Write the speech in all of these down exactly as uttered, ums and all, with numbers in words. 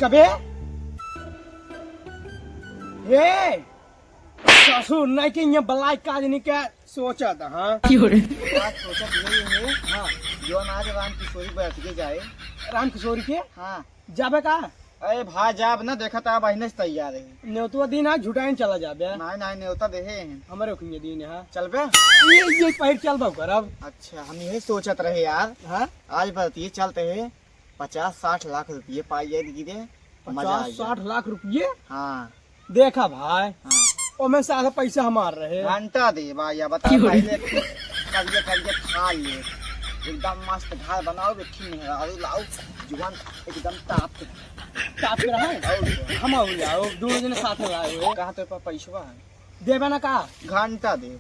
कबे? हे ससुर, नहीं के ये बलाई का आदमी के सोचत, हाँ? का सोचत यही है? हाँ। जौन आज राम किशोरी बैठ के जाए। राम किशोरी के? हाँ। जाबे का? अरे भाई, जाब ना, देखा था बहिने से तैयार है। नेवतवा दिन आज झुटाइन चला जाबे। नहीं, नहीं, नेवता देहे हैं। हमारे ओखिए दिन है। चलबे? ये, ये पहिर चलबा करब। अच्छा, हम यही सोचत रहे यार। हाँ? आज बरतिए चलते हैं, पचास साठ लाख रुपये पाई जाए गिरे, मजा आ पचास गया। साठ लाख रुपये? हाँ। देखा भाई, हाँ। ओमे से आधा पैसा हमार रहे। घंटा दे भाई, या बता क्यों रे? पहले करिए, करिए खा लिए, एकदम मस्त घर बनाओ, बेटी मेहरारू लाओ, जुआन एकदम टाप के। टाप के रहे? और क्या? हम हो जाओ, दोनों जने साथ में लाए हुए। कहाँ तो पर पैसवा है? देबे ना का? घंटा दे।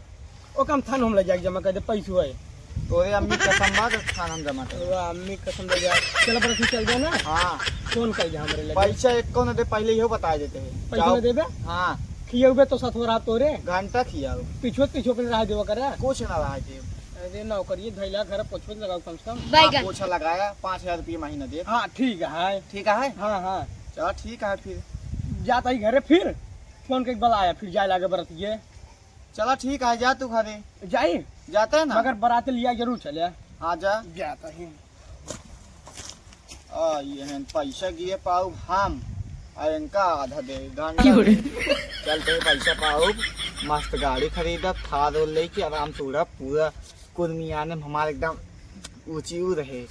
ओकम थान हम ले जाके जमा कर दे, पैसवा है। तोरे अम्मी कसम बा, तो थान हम जमा कर। तोरे अम्मी कसम ले जा। चल, बरती चल जाना। हाँ। फोन कर जा हमरे लगे। पैसा एक कौन दे, पहले इहो बता देते हैं। पैसा जाओ। ना देबे? हाँ। खियौबे तो सतवरा तोरे। घंटा खियाओ। पिछुए, पिछुए अपने रह देवा करे। कुछ ना रह दे। अरे नौकरी धैला घर पोछो लगाओ कम से कम। हाँ, बैगन। पोछा लगाया, पाँच हजार रुपये महीना दे। हाँ, ठीक है। ठीक है? हाँ, हाँ। चलो ठीक है फिर। जाता ही घरे फिर। फोन के बलाया, फिर जाए लागे बरतिए। चला ठीक है, जा तू घरे। जाई? जाते हैं ना। मगर बरात लिया जरूर चले। हाँ, जा। जाता ही। आ, ये हैं, पैसा गिरे पाउब हम, आ इनका आधा दे, घंटा क्यों रे? दे। चलते हैं, पैसा पाउब, मस्त गाड़ी खरीदब, थार और लेके आराम से उड़ब, पूरा कुर्मियाने में हमारे एकदम ऊँची ऊ रहे।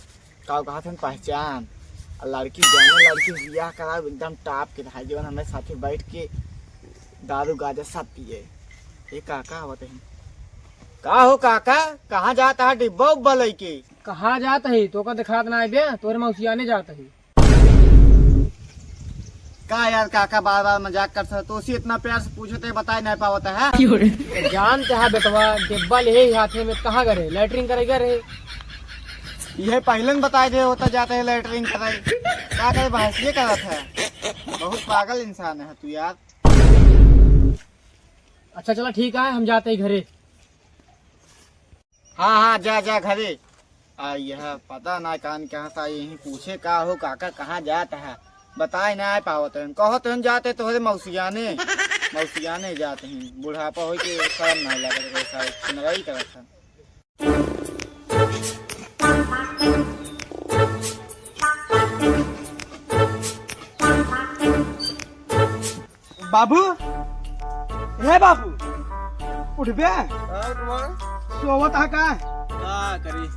का कहत हन पहचान। आ लड़की जाने लड़की बियाह कराओ एकदम टाप के रहा, जवन हमें साथे बैठ के दारू गाजा सब पिए। ए काका आवत हैं। का हो काका, कहाँ जात है डिब्बा उब्बा लइके? कहाँ जात है? तोका दिखात ना आइबे, तोरे मौसियाने जात है। का यार काका बार बार मजाक करत है, तोसे इतना प्यार से पूछत है, बताए नहीं पावत है। जानत है बेटवा, डिब्बा लेहे ही हाथे में कहाँ गए रहे? लैट्रिन करे गए रहे। यह पहले न बताए दे होता, जाते हैं लैट्रिन कराई। का करे, बहसिए करत है। बहुत पागल इंसान है तू यार। अच्छा चला ठीक है, हम जाते हैं घरे। हाँ हाँ, जा जा घरे। आ यह पता ना कान कहाँ था, यहीं पूछे का हो काका कहाँ जात है, बताए ना पावत हैं। कहत हैं जाते तोहरे मौसियाने, मौसियाने जात हैं। बुढ़ापा होई के शर्म ना लगत है, सारे छिनराई करत है। बाबू, हे बाबू, उठबे? हाँ, उठबा। सोवत है का? का करी?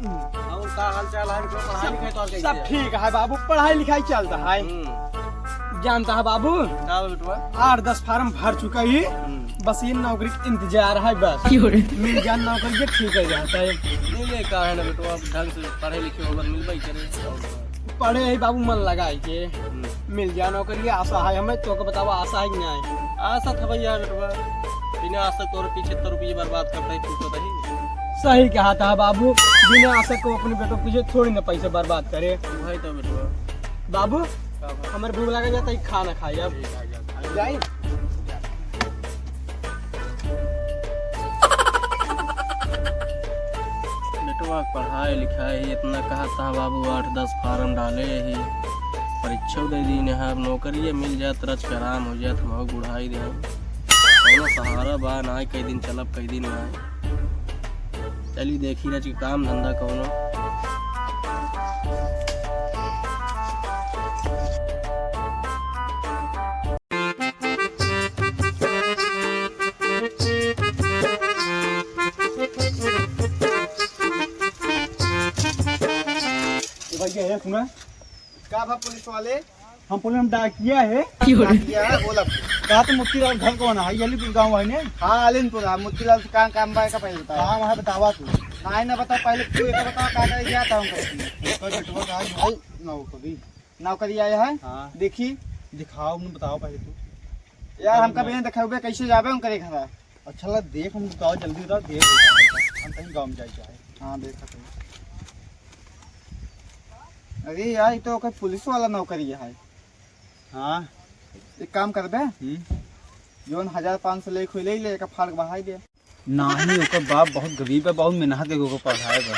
और का हाल चाल है? पढ़ाई लिखाई तो और कैसे सब है? ठीक है बाबू, पढ़ाई लिखाई चलता है। हम्म। जानता है बाबू, का बा बेटवा? आठ दस फार्म भर चुका ही, हम्म। बस ये नौकरी का इंतजार है बस। क्यों रे? मिल जान नौकरी के ठीक है जाता है। मिले का है ना बेटवा, अब ढंग से पढ़े लिखे होगा, मिलबे करे। पढ़े ही बाबू मन लगाई के। हम्म। मिल जाए नौकरी, आशा है हमें, तोके बतावा आशा है कि नहीं? आशा था भैया बेटवा, बिना आशा तोर पीछे तो रुपये बर्बाद करता ही फूकत ही। सही कहा था बाबू, बिना आशा को अपने बेटों पीछे थोड़ी ना पैसे बर्बाद करे। वही तो बेटवा। बाबू, का बात? हमारे भूख लगा जाता है, खाना खाई अब। ठीक है, जा, जा। जाई? बेटवा पढ़ाई लिखाई इतना कहा था बाबू, आठ दस फार्म डाले ही, परीक्षा दे दीन है, अब नौकरी मिल जात, रच के आराम हो जात, हम बुढ़ाई दे, कौनो सहारा बा ना, कई दिन चलब, कई दिन ना। चली देखी रच के काम धंधा कौनो। ए भैया, हे सुना। का भा पुलिस वाले? हम बोले, हम डाकिया है। डाकिया है, बोला। कहा तो मोतीलाल घर कौन है? ये अलीपुर गाँव है ने? हाँ, अलीपुर है। मोतीलाल से कहाँ काम बा, का पहले बताओ। हाँ, वहाँ बतावा तू। नहीं ना बता, पहले तू एक बता, का करे गया था हमको। तो बेटवा का भाई नौकरी। नौकरी आया है? हाँ। देखी। दिखाओ, हमने बताओ पहले तू। यार, हमका बिना देखावे कैसे जाबे हम करे घरा? अच्छा ला देख, हम बताओ, जल्दी बताओ, देख। हम कहीं गाँव में जाए चाहे। हाँ, देखा तुम। अरे यार, ये तो ओकर पुलिस वाला नौकरी है। हाँ। एक काम करबे? हम्म। जौन हजार पाँच सौ लेके हुई ले, ले, एका फाड़ के बढ़ाई दे। नाही, ओकर बाप बहुत गरीब है, बहुत मेहनत करके ओकर पढ़ाए बा।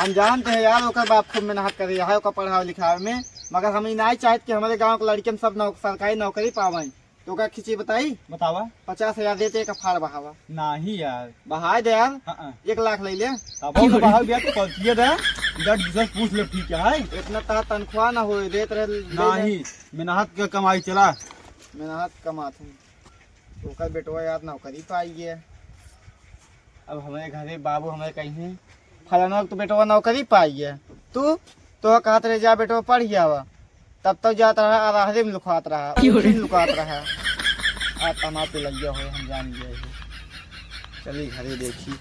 हम जानते हैं यार, ओकर बाप खूब मेहनत करे है ओकर पढ़ावे लिखावे में। मगर हम ई नाहीं चाहित कि हमरे गाँव के लड़िकन सब नौक-, सरकारी नौकरी पावैं। तो का खिची बताई? बतावा। पचास हजार देते का फाड़ बहावा। नाहीं यार। बहाय दे यार। हाँ, हाँ। एक लाख ले ले। तब और बहाव गया तो पहुँचिए दे। इधर दूसरा से पूछ ले, ठीक है? इतना तार तनख्वाह ना होए, देत रहे, ले ले। नाहीं, मेहनत के कमाई चला। मेहनत कमात हूँ। ओकर बेटवा यार नौकरी पाई है। अब हमरे घरे बाबू हमरे कहीं, "फलाना तो बेटवा नौकरी पाई है, तू तो कहत रहे जा बेटवा पढ़ आवा।" तब तो जात रहा, अरहरे में लुकात रहा, क्यों रे? ऊखी में लुकात रहा। आ तना पे लग गया हो, हम जान गए हो। चली घरे देखी।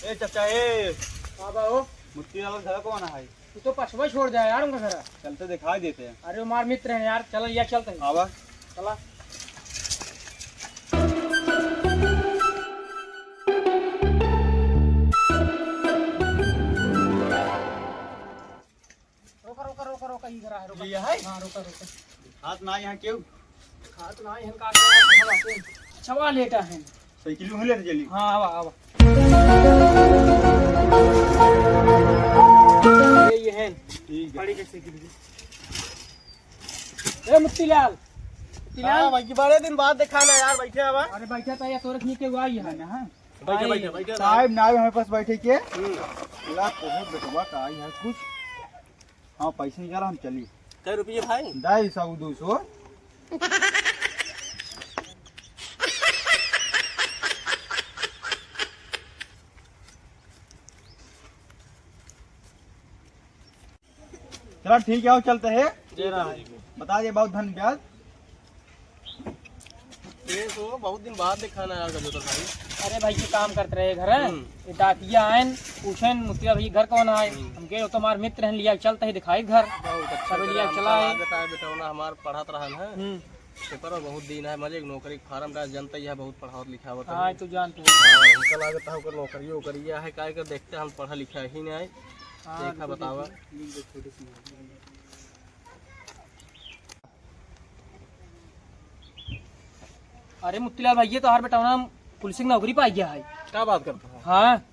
ए चाचा, ए। का बा हो? मुत्ती लाल घर कौन है? तू तो पछवा छोड़ दे यार उनका घर। चलते दिखाई देते हैं। अरे हमार मित्र हैं यार, चल या चलते हैं। आवा। चला। रोका, रोका, रोका, रोका, ई घर है, रोका। ये है? हाँ, रोका, रोका। हाथ ना यहाँ क्यों? खात ना है, हम का करे, हम आते हैं। अच्छा, वहाँ लेटा है। साइकिल में लेट चली। हाँ, आवा, आवा। ये, ये है। ठीक है। पड़ी के साइकिल की। ए, मुत्तीलाल। मुत्तीलाल। हाँ, भाई, बड़े दिन बाद देखा ना यार, बैठे आवा। अरे, बैठा था यार, तोरे नहीं के हुआ ही है। हाँ। बैठे, भाई, बैठे, बैठे। साहब ना आए हमारे पास बैठे के। हम्म। बोला, "तोहे बेटवा का आई है कुछ?" हाँ, पैसे निकाला, हम चली। कै रुपये भाई? ढाई सौ, दो सौ। चला ठीक है, आओ चलते हैं। जय राम जी। बता दे बहुत धन ब्याज। ये तो बहुत दिन बाद देखा ना यार गजोधर भाई। अरे भाई, ये काम करत रहे घर, हम्म। ये डाकिया आयन, पूछेन, "मुत्तीलाल भाई घर कौन आए?" हम्म। हमके, "वो तो हमार मित्र हैं, लिया चलते ही दिखाई घर।" बहुत अच्छा सब लिया चला है। लागत है बेटौना हमार पढ़त रहन है। हम्म। पेपर में बहुत दिन है, मजे एक नौकरी के फार्म डाल, जनता यह बहुत पढ़ावत लिखावत है। हाँ, तो जानते हैं। हाँ, हमका लागत है ओकर नौकरी वोकरी है, काहे कर देखते हम पढ़ा लिखा ही नहीं है। हाँ, देखा बिल्कुल, बतावा। बिल्कुल, बिल्कुल, छोटी सी। अरे मुत्तीलाल भाई, ये तो हर बेटौना पुलिस की नौकरी पाई गया है। क्या बात करता है? हाँ,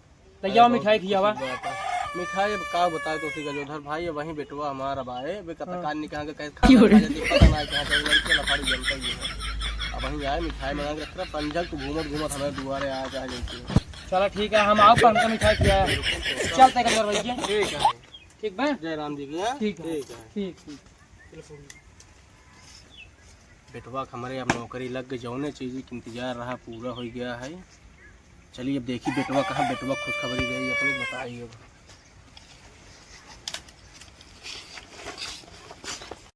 ले जाओ अरे मिठाई बहुत खियावा। खुशी की बात है। मिठाई अब का बताए तो उसी गजोधर भाई, वहीं बेटवा हमारा बाए, वे कतकान हाँ। निकाल के कहे खाना खा जाती, पता ना कहाँ से लड़के लफाड़ी जनता ही है। अब वहीं आए, मिठाई मंगा के रख रहा, पंजक तो घूमत घूमत हमारे दुआरे आ जाए जैसे। चला ठीक है, हम आओ पर हमका मिठाई खियावा। चलते गजोधर भैया। ठीक है। ठीक बा? जय राम जी की, हाँ? ठीक है। ठीक है। ठीक, ठीक। बेटवा के हमरे अब नौकरी लग गई, जौने चीज के इंतजार रहा पूरा हो गया है। चलिए अब देखी बेटवा कहाँ, बेटवा खुशखबरी दे अपने बताइए।